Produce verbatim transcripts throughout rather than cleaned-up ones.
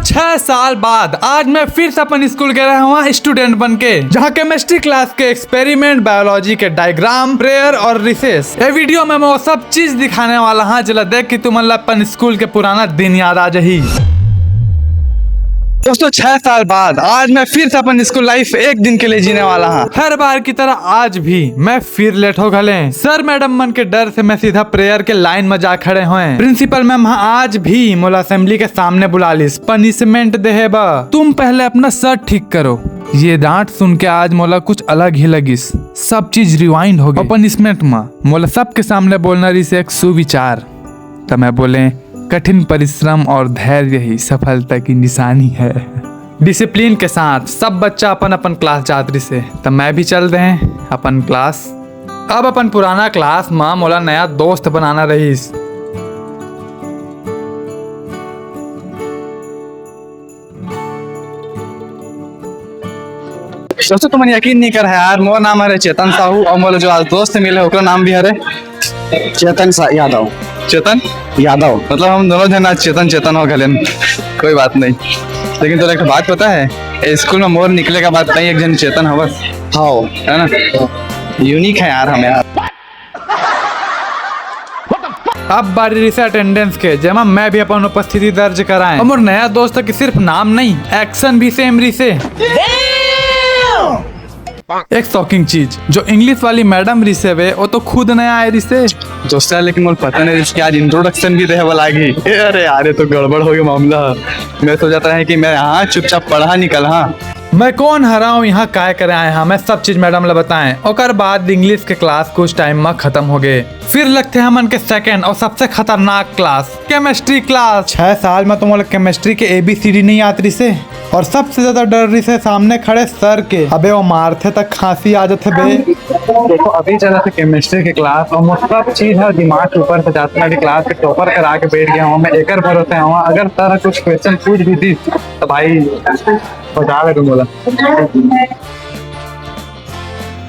छह साल बाद आज मैं फिर से अपन स्कूल गे रहे हूँ स्टूडेंट बन के, जहाँ केमिस्ट्री क्लास के एक्सपेरिमेंट, बायोलॉजी के डायग्राम, प्रेयर और रिसेस। ये वीडियो में मैं वो सब चीज दिखाने वाला हूँ, जेला देख के तुमन ला अपन स्कूल के पुराना दिन याद आ जाही। दोस्तों, छह साल बाद आज मैं फिर से अपन स्कूल लाइफ एक दिन के लिए जीने वाला हूँ। हर बार की तरह आज भी मैं फिर लेट हो घले। सर मैडम मन के डर से मैं सीधा प्रेयर के लाइन में जा खड़े होए। प्रिंसिपल मैम ह आज भी मोला असेंबली के सामने बुला लिस पनिशमेंट देहे बर। तुम पहले अपना शर्ट ठीक करो। ये डांट सुन के आज मोला कुछ अलग ही लगिस। सब चीज रिवाइंड हो गई। पनिशमेंट में मोला सबके सामने बोलना रिहिस एक सुविचार। त मैं बोले, कठिन परिश्रम और धैर्य ही सफलता की निशानी है। डिसिप्लिन के साथ सब बच्चा अपन अपन क्लास जात रिहिसे, त मैं भी चल दे अपन क्लास। अब अपन पुराना क्लास म मोला नया दोस्त बनाना रहिस। दोस्तों, तुमन यकीन नहीं कर यार, मोर नाम हरे चेतन साहू और मोर जो आज दोस्त मिले ओकर नाम भी हरे चेतन सा-, यादव। चेतन यादव। मतलब हम दोनों जन आज चेतन चेतन हो घलेन, कोई बात नहीं। लेकिन तोला एक बात पता है, ए स्कूल में मोर निकले के बाद कई एक जन चेतन हवस। हाँ। है ना? यूनिक है यार हम यार। अब बारी रिहिसे अटेंडेंस के, जेमा मैं भी अपन उपस्थिति दर्ज कराए। और मोर नया दोस्त के सिर्फ नाम नहीं, एक्शन भी सेम रिहिसे। एक शॉकिंग चीज, जो इंग्लिश वाली मैडम रिहिसे वे, वो तो खुद नया आए रिहिसे। दोस्त यार, लेकिन मोला पता नहीं रिहिसे कि आज इंट्रोडक्शन भी देहे वाला आगी। अरे यार, ये तो गड़बड़ हो गया मामला। मैं सोचत रहे कि मैं यहाँ चुपचाप पढ़ा निकल, हाँ। मैं कौन हराऊं, यहाँ काय करे आए, हाँ, मैं सब चीज मैडम ला बताए। ओकर बाद इंग्लिश के क्लास कुछ टाइम में खत्म हो गए। फिर लगथे हमन के सेकंड और सबसे खतरनाक क्लास, केमिस्ट्री क्लास। छह साल में तो मोला केमिस्ट्री के एबीसीडी नहीं आत रिहिसे, और सबसे ज्यादा डर रिहिसे सामने खड़े सर के। अबे वो मारथे तक खांसी आ जाथे बे। देखो, अभी चला था केमिस्ट्री के क्लास और मोर सब चीज है दिमाग के ऊपर से जाता है। अभी क्लास के टॉपर करा के बैठ गया हूँ मैं, एकर भरोसे हूँ। अगर सर कुछ क्वेश्चन पूछ भी दी तो भाई बता दे तुम बोला।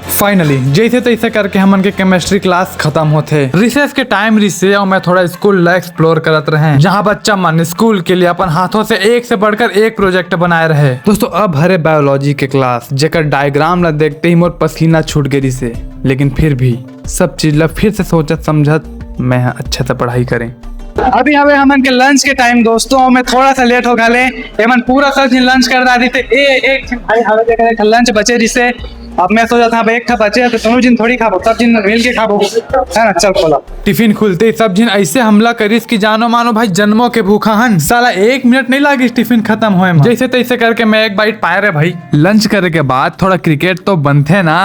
फाइनली जैसे तैसे करके हमन के केमिस्ट्री क्लास खत्म होथे। रिसेस के टाइम रिहिसे और मैं थोड़ा स्कूल ला एक्सप्लोर करत रहे, जहाँ बच्चा मन स्कूल के लिए अपन हाथों से एक से बढ़कर एक प्रोजेक्ट बनाए रहे। दोस्तों, अब हरे बायोलॉजी के क्लास, जेकर डायग्राम ला देखते ही मोर पसीना छूट गए रिहिसे, लेकिन फिर भी सब चीज ला फिर से सोचत समझत मैं ह अच्छा से पढ़ाई करें। अभी हवे हमन के लंच के टाइम दोस्तों, मैं थोड़ा सा लेट हो घले। एमन पूरा सब झिन लंच कर डारी थे। ए, एक झिन भाई हवे जेकर एक लंच बचे रिहिसे। अब मैं सोचत हूँ, अब एक ठा बचे हे, तो दोनों झिन थोड़ी खाबो, सब झिन मिल के खाबो, है ना? चल खोला। टिफिन खुलते ही सब झिन ऐसे हमला करिस कि जानो मानो भाई जन्मों के भूखा हन। साला एक मिनट नहीं लागिस टिफिन खत्म होए में। जैसे तैसे करके मैं एक बाइट पाए रे भाई। लंच करे के बाद थोड़ा क्रिकेट तो बनथे ना।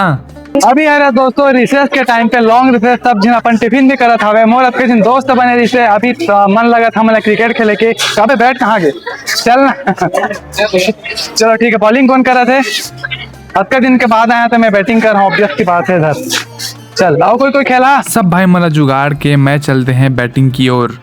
अभी अरे दोस्तों, रिसेस के टाइम पे लॉन्ग रिसेस, सब झिन अपन टिफिन भी करत हवे। मोर अतके झिन दोस्त बने रिहिसे, अभी त मन लगत हमन ला क्रिकेट खेले के। अबे बैट कहाँ गे? चल ना। चलो ठीक है, बॉलिंग कौन करत हे? अतका दिन के बाद आया तो मैं बैटिंग कर रहा हूँ, ऑब्वियस की बात है इधर। चल आओ कोई कोई खेला। सब भाई मन ला जुगाड़ के मैं चलते हैं बैटिंग की ओर।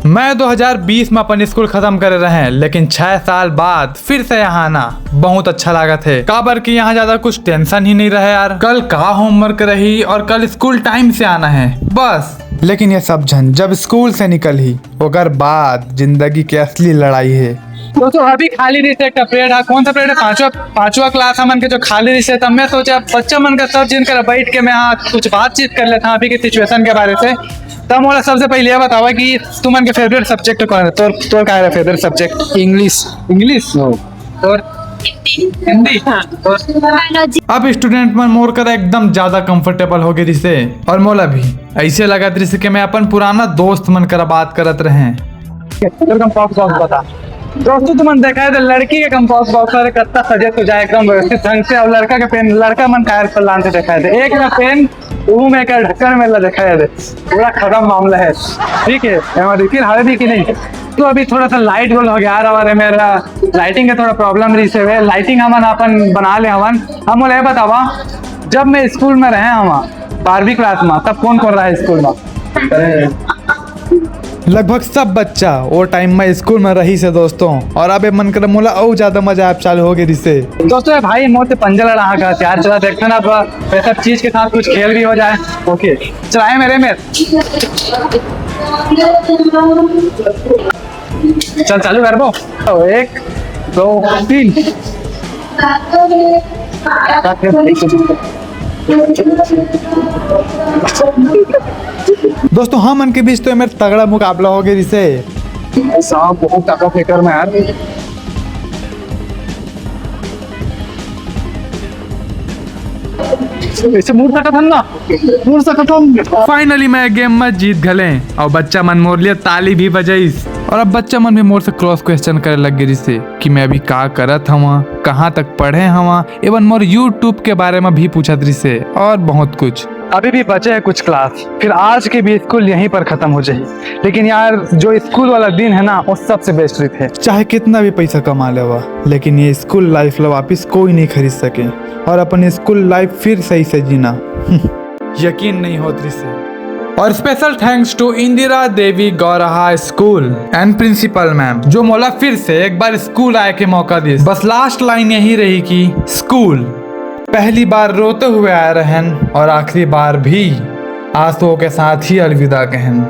मैं दो हज़ार बीस में अपन स्कूल खत्म करे रहे, लेकिन छह साल बाद फिर से यहाँ आना बहुत अच्छा लागत हे, काबर कि यहाँ ज्यादा कुछ टेंशन ही नहीं रहे यार, कल का होमवर्क रही और कल स्कूल टाइम से आना है, बस। लेकिन ये सब झन जब स्कूल से निकलही, ओकर बाद जिंदगी के असली लड़ाई हे। दोस्तों, अभी खाली रिहिसे एक ठा पीरियड हा। कौन सा पीरियड है? पांचवा, पांचवा क्लास हमन के जो खाली रिहिसे, तब मैं सोचा बच्चा मन का सब झिन कर बैठ के मैं यहाँ कुछ बातचीत कर लेता हूँ अभी के सिचुएशन के बारे से। तब मोला सबसे पहले ये बतावा कि तुमन के फेवरेट सब्जेक्ट कौन है? तोर, तोर का है फेवरेट सब्जेक्ट? इंग्लिश। इंग्लिश? तोर? हिंदी। हिंदी? हाँ। तोर? बायोलॉजी। अब स्टूडेंट मन मोर करा एकदम ज्यादा कंफर्टेबल हो गए रिहिसे और मोला भी ऐसे लगत रिहिसे कि मैं अपन पुराना दोस्त मन करा बात करत रहे। तोर कंपास बॉक्स बता। दोस्तों, तुमन देखा है तो लड़की के कंपास बॉक्स वाले कत्ता सजे सुजाए एकदम व्यवस्थित ढंग से, और लड़का के पेन, लड़का मन कायर पर लान से देखा है तो एक ना पेन वो में का ढक्कन में ला देखा है तो पूरा खत्म मामला है। ठीक है, एमा रिफिल हवे भी कि नहीं? तो अभी थोड़ा सा लाइट गोल हो गया यार, हमारे मेरा लाइटिंग का थोड़ा प्रॉब्लम रही से, लाइटिंग हमन अपन बना ले हवन। हम बोले बतावा, जब मैं स्कूल में रहे हवा बारहवीं क्लास में, तब कौन कौन रहा है स्कूल में? लगभग सब बच्चा वो टाइम में स्कूल में रहिस हे दोस्तों, और अब ए मन कर मोला अउ ज्यादा मजा आब चालू हो गे रिसे। दोस्तों, ये भाई मोर से पंजा लड़ा हाँ का यार, चला देखते ना अब ये सब चीज के साथ कुछ खेल भी हो जाए। ओके, चलाए मेरे में। चल, चालू कर दो। तो एक, दो, तीन। दोस्तों, हमन के बीच तो एमेर तगड़ा मुकाबला हो गे रिसे। साहब, बहुत ताकत है कर में यार। इसे मुड़ सकत हन ना, मुड़ सकत हन। फाइनली मैं गेम में जीत घले, और बच्चा मन मोर लिए ताली भी बजाइस। और अब बच्चा मन भी मोर से क्रॉस क्वेश्चन करे लग गे रिसे कि मैं अभी का करत हवा, कहाँ तक पढ़े हवा, एवं मोर यूट्यूब के बारे में भी पूछत रिसे और बहुत कुछ। अभी भी बचे है कुछ क्लास, फिर आज के भी स्कूल यहीं पर खत्म हो जाही। लेकिन यार, जो स्कूल वाला दिन है ना, वो सबसे बेस्ट रहते है। चाहे कितना भी पैसा कमा लेवा, लेकिन ये स्कूल लाइफ ला वापिस कोई नहीं खरीद सके, और अपन स्कूल लाइफ फिर सही से जीना यकीन नहीं होत रिसे। और special thanks to Indira Devi Gauraha School and principal ma'am, जो मोला फिर से एक बार स्कूल आए के मौका दिस। बस लास्ट लाइन यही रही कि स्कूल पहली बार रोते हुए आए रहन और आखिरी बार भी आंसुओं के साथ ही अलविदा कहन।